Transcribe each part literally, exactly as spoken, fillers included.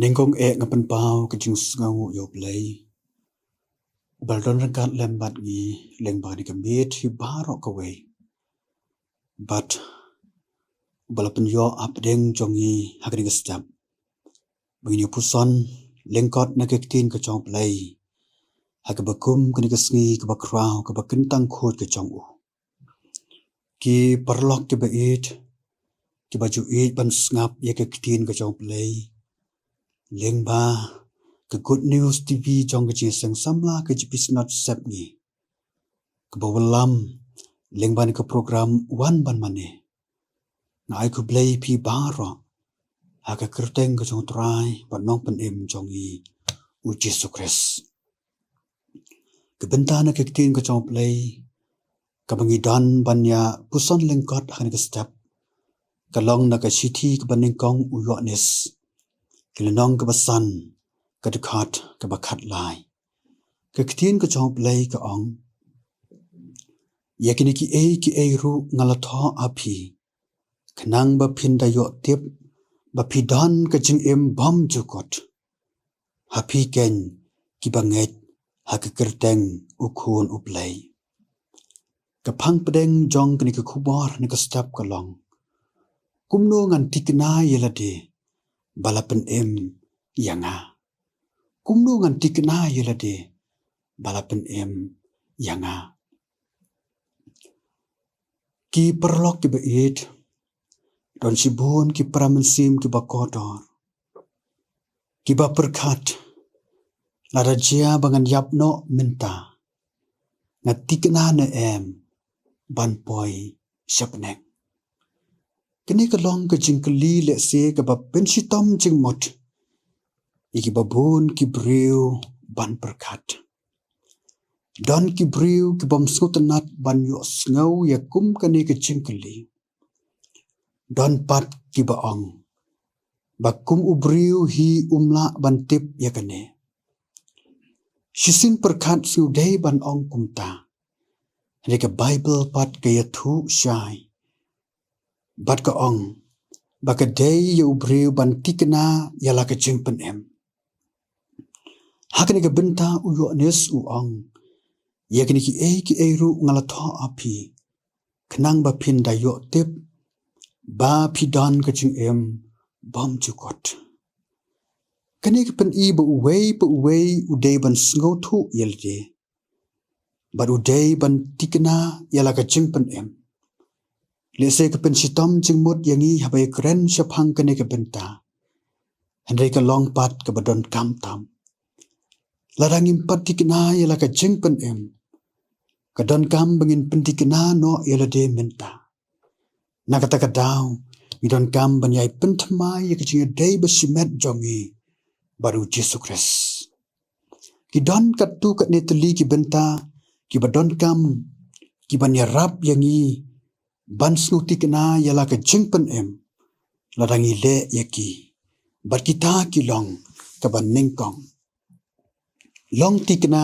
Nyngkong eh nga pynpaw ka jingsngew ïa U Blei uba la don ryngkat lem bad ngi lyngba kane ka miet hi baroh kawei, bad uba la pynïoh hapdeng jong ngi ha kane ka step ba ngin ïa puson lyngkot na ka ktien ka jong U Blei ha kaba kum kane ka sngi kaba khraw kaba kyntang khuid ka jong U. Ki paralok kiba ïeit, kiba ju ïeit ban sngap ïa ka ktien ka jong U Blei lyngba ka Good News T V jong ka Jingïaseng Samla ka G P Synod Sepngi, kaba wallam lyngba kane ka program Wan Ban Mane. Nga ai khublei ïa phi baroh ha ka kyrteng ka jong U Trai bad Nongpynim jong ngi, U Jisu Khrist. Ka bynta na ka ktien ka jong U Blei kaba ngi don ban ïa puson lyngkot ha kane ka step ka long na ka shithi kaba nyngkong u Ïoannis, ka lynnong kaba san, ka dkhot kaba khatlai. Ka ktien ka jong U Blei ka ong: Ïa kine kiei kiei ruh nga la thoh ha phi, khnang ba phin da ïoh tip ba phi don ka jingim bymjukut ha phi keiñ kiba ngeit ha ka kyrteng U Khun U Blei. Ka phang pdeng jong kane ka khubor ha kane ka step ka long: Kumno ngan thikna ïa lade ba la pynim ïa nga? Kumno ngan thikna ïa lade ba la pynim ïa nga? Ki paralok kiba ïeit, don shibun ki para mynsiem kiba kordor kiba pyrkhat, lada jia ba ngan ïap noh mynta, nga thikna ne em ban poi sha bneng? Kane ka long ka jingkylli lehse kaba pynshitom jingmut ïa kiba bun ki briew ban pyrkhat. Don ki briew ki bym sngewtynnat ban ïohsngew ïa kum kane ka jingkylli. Don pat kiba ong ba kum u briew hi um lah ban tip ïa kane. Shisien pyrkhat sngewdei ban ong kumta, hynrei ka Baibl pat ka ïathuh shai bad ka ong ba ka dei ïa u briew ban thikna ïa la ka jingpynim. Ha kane ka bynta u Ïoannis u ong: Ïa kine kiei kiei ruh nga la thoh ha phi, khnang ba phin da ïoh tip ba phi don ka jingim bymjukut. Kane ka pyni ba uwei pa uwei u dei ban sngewthuh ïa lade bad u dei ban thikna ïa la ka jingpynim. Lehse ka pynshitom jingmut ïa ngi haba ïakren shaphang kane ka bynta, hynrei ka long pat kaba donkam tam. Lada ngim pat thikna ïa la ka jingpynim, ka donkam ba ngin pynthikna noh ïa lade mynta. Na kata ka daw ngi donkam ban ïai pynthymmai ïa ka jingïadei ba shimet jong ngi bad U Jisu Khrist. Ki don katto katne tylli ki bynta kiba donkam, kiban ïarap ïa ngi ban sngewthikna ïa la ka jingpynim lada ngi leh ïa ki, bad kita ki long: Kaba nyngkong, long thikna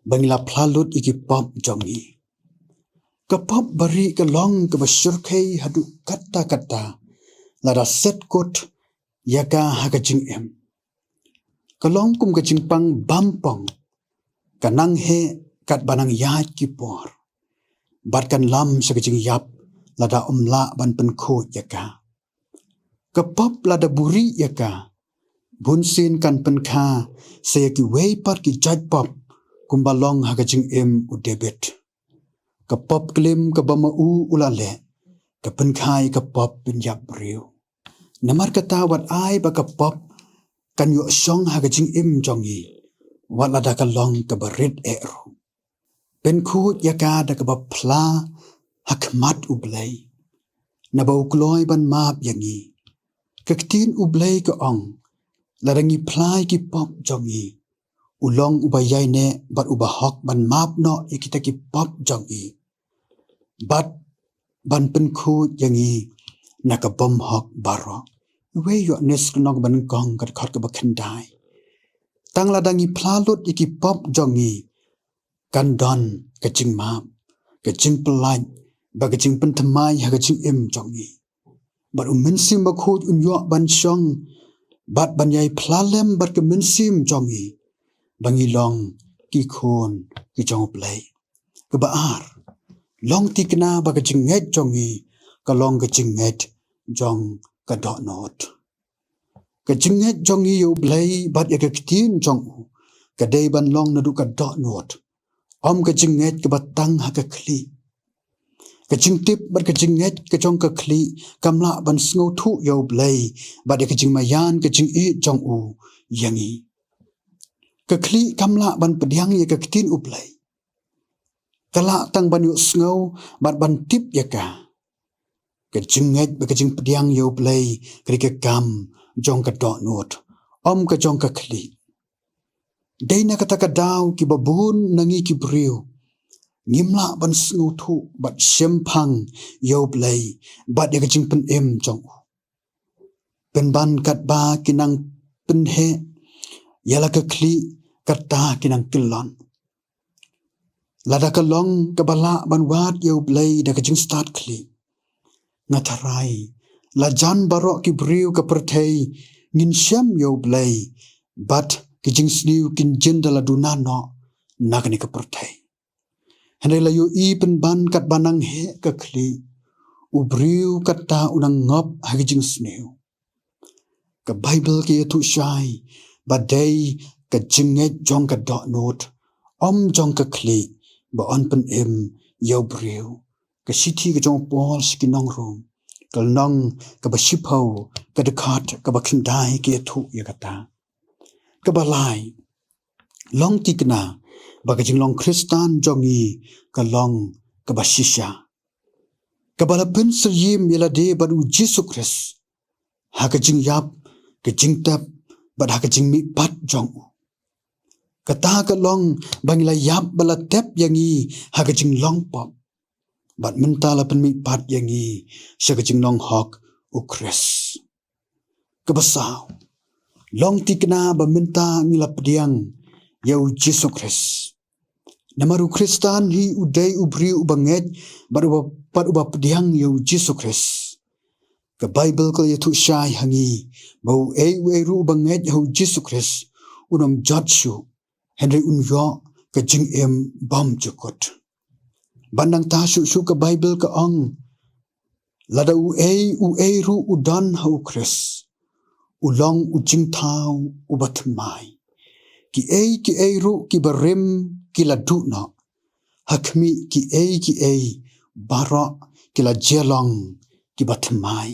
ba ngi la phla lut ïa ki pop jong ngi. Ka pop barieh ka long kaba shyrkhei haduh katta katta lada set kut ïa ka ha ka jingim. Ka long kum ka jingpang bampong, ka nang heh katba nang ïaid ki por, bad kan lam sha ka jingïap lada ym lah ban pynkhuid ïa ka. Ka pop lada burieh ïa ka, bunsien kan pynkha sa ïa kiwei pat ki jait pop, kumba long ha ka jingim u David. Ka pop klim kaba ma u u la leh ka pynkha ïa ka pop pynïap briew. Namar kata wat ai ba ka pop kan ïoh shong ha ka jingim jong ngi, wat lada ka long kaba rit eh ruh. Pynkhuid ïa ka da kaba phla ha khmat U Blei, naba u kloi ban map ïa ngi. Ka ktien U Blei ka ong, lada ngi phla ïa ki pop jong ngi, u long uba ïaineh bad uba hok ban map noh ïa kita ki pop jong ngi, bad ban pynkhuid ïa ngi na ka bymhok baroh. Wei Ïoannis ka lynnong ba nyngkong ka dkhot kaba khyndai. Tang lada ngi phla lut ïa ki pop jong ngi, kan don ka jingmap, ka jingpyllait bad ka jingpynthymmai ha ka jingim jong ngi. Bad U Mynsiem Bakhuid un ïoh ban shong bad ban ïai phla lem bad ka mynsiem jong ngi ba ngi long ki khun ki jong U Blei. Kaba ar, long thikna ba ka jingngeit jong ngi ka long ka jingngeit jong ka dohnud. Ka jingngeit jong ngi ïa U Blei bad ïa ka ktien jong u ka dei ban long naduh ka dohnud, ym ka jingngeit kaba tang ha ka khlieh. Ka jingtip bad ka jingngeit ka jong ka khlieh kam lah ban sngewthuh ïa U Blei bad ïa ka jingmaïan ka jingïeit jong u ïa ngi. Ka khlieh kam lah ban pdiang ïa ka ktien U Blei. Ka lah tang ban ïohsngew bad ban tip ïa ka. Ka jingngeit bad ka jingpdiang ïa U Blei ka dei ka kam jong ka dohnud, ym ka jong ka khlieh. Dei na kata ka daw kiba bun na ngi ki briew ngim lah ban sngewthuh bad shemphang ïa U Blei bad ïa ka jingpynim jong u. Pynban katba ki nang pynheh ïa la ka khlieh, kata ki nang kyllon. Lada ka long kaba lah ban wad ïa U Blei da ka jingstad khlieh, nga tharai la jan baroh ki briew ka pyrthei ngin shem ïa U Blei bad ki jingsniew kin jin da la duna noh na kane ka pyrthei. Hynrei la ïohi pynban katba nang heh ka khlieh, u briew kata u nang ngop ha ki jingsniew. Ka Baibl ka ïathuh shai ba dei ka jingngeit jong ka dohnud, ym jong ka khlieh, ba yn pynim ïa u briew. Ka shithi ka jong u Paul sha ki nong Rom, ka lynnong kaba shiphew, ka dkhot kaba khyndai ka ïathuh ïa kata. Kaba lai, long thikna ba ka jinglong Khristan jong ngi ka long kaba shisha, kaba la pynsyriem ïa lade bad U Jisu Khrist ha ka jingïap, ka jingtep bad ha ka jingmihpat jong u. Kata ka long ba ngi la ïap bad la tep ïa ngi ha ka jinglong pop, bad mynta la pynmihpat ïa ngi sha ka jinglong hok U Khrist. Kaba saw, long thikna ba mynta ngi la pdiang ïa U Jisu Khrist. Namar u Khristan hi u dei u briew uba ngeit bad uba, bad uba pdiang ïa U Jisu Khrist. Ka Baibl ka la ïathuh shai ha ngi ba uei uei ruh uba ngeit ha U Jisu Khrist un ym jot shuh, hynrei un ïoh ka jingim bymjukut. Bad nangta shuh shuh ka Baibl ka ong, lada uei uei ruh u don ha U Khrist, u long u jingthaw uba thymmai. Kiei kiei ruh kiba rim ki la duh noh, ha khmih kiei kiei baroh ki la jia long kiba thymmai.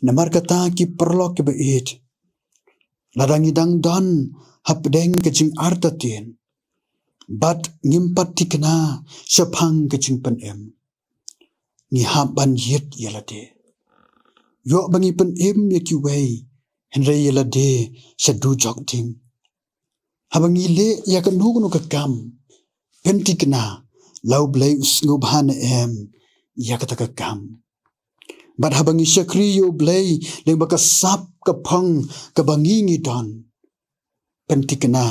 Namar kata, ki paralok kiba ïeit, lada ngi dang don hapdeng ka jingartatien bad ngim pat thikna shaphang ka jingpynim, ngi hap ban ïit ïa lade. Ïoh ba ngi pynim ïa kiwei, hynrei ïa lade sha dujok ding. Haba ngi leh ïa kano kano ka kam, pynthikna la U Blei u sngewbha ne em ïa kata ka kam. Bad haba ngi shakri ïa U Blei lyngba ka sap ka phong kaba ngi ngi don, pynthikna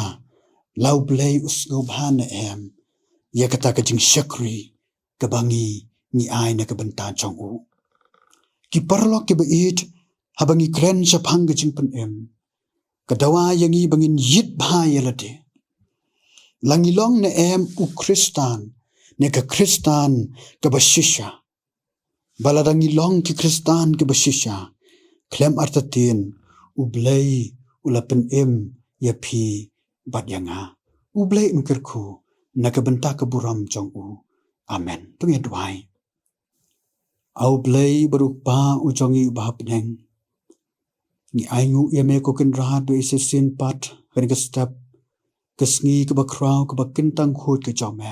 la U Blei u sngewbha ne em ïa kata ka jingshakri kaba ngi ngi ai na ka bynta jong u. Ki paralok kiba ïeit, haba ngi kren shaphang ka jingpynim, ka dawa ïa ngi ba ngin ïit bha ïa lade. La ngi long ne em u Khristan ne ka Khristan kaba shisha. Ba lada ngi long ki Khristan kiba shisha, khlem artatien U Blei u la pynim ïa phi bad ïa nga. U Blei un kyrkhu na ka bynta ka burom jong u. Amen. To ngin duwai. A U Blei bad U Kpa u jong ngi uba ha bneng, ngi ainguh ïa me ko Kynrad ba shisien pat ha kane ka step, ka sngi kaba khraw kaba kyntang khuid ka jong me,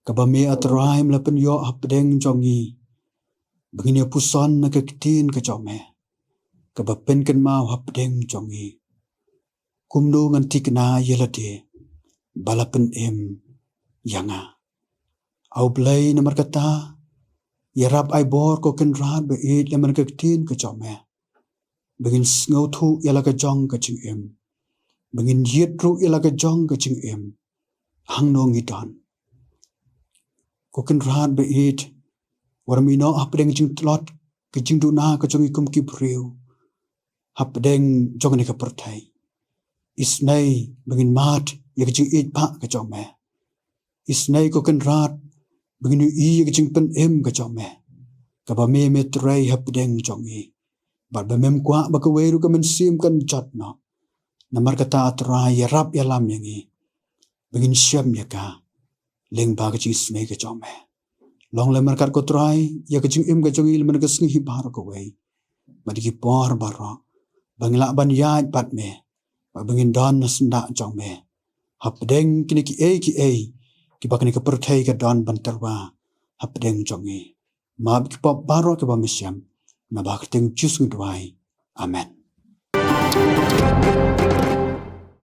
kaba me A Trai me la pynïoh hapdeng jong ngi ba ngin ïa puson na ka ktien ka jong me, kaba pynkynmaw hapdeng jong ngi. Kumno ngan thikna ïa lade ba la pynim ïa nga? A U Blei, namar kata, ïarap ai bor ko Kynrad ba ïeit, lem bad ka ktien ka jong me, ba ngin sngewthuh ïa la ka jong ka jingim, ba ngin ïit ruh ïa la ka jong ka jingim hangno ngi don. Ko Kynrad ba ïeit, wat ym ïehnoh hapdeng jingtlot ka jingduna ka jong ngi kum ki briew. hapdeng jong kane ka pyrthei. Isynei ba ngin mad ïa ka jingïeit ba ka jong me. Isynei ko Kynrad ba ngin ïohi ïa ka jingpynim ka jong me, kaba me me trei hapdeng jong ngi. Bad ba mem kwah ba kawei ruh ka mynsiem kan jot noh. Namar kata, A Trai, ïarap ïalam ïa ngi ba ngin shem ïa ka lyngba ka jingisynei ka jong me. Long lem ryngkat ko Trai ïa ka jingim ka jong ngi lem ka sngi hi baroh kawei. Bad ki por baroh ba ngin lah ban ïaid bad me, ba ngin don ha syndah jong me hapdeng kine kiei kiei kiba kane ka pyrthei ka don ban tyrwa hapdeng jong ngi. Map ki pop baroh kiba me shem. Naba ka kyrteng Jisu ngi duwai. Amen.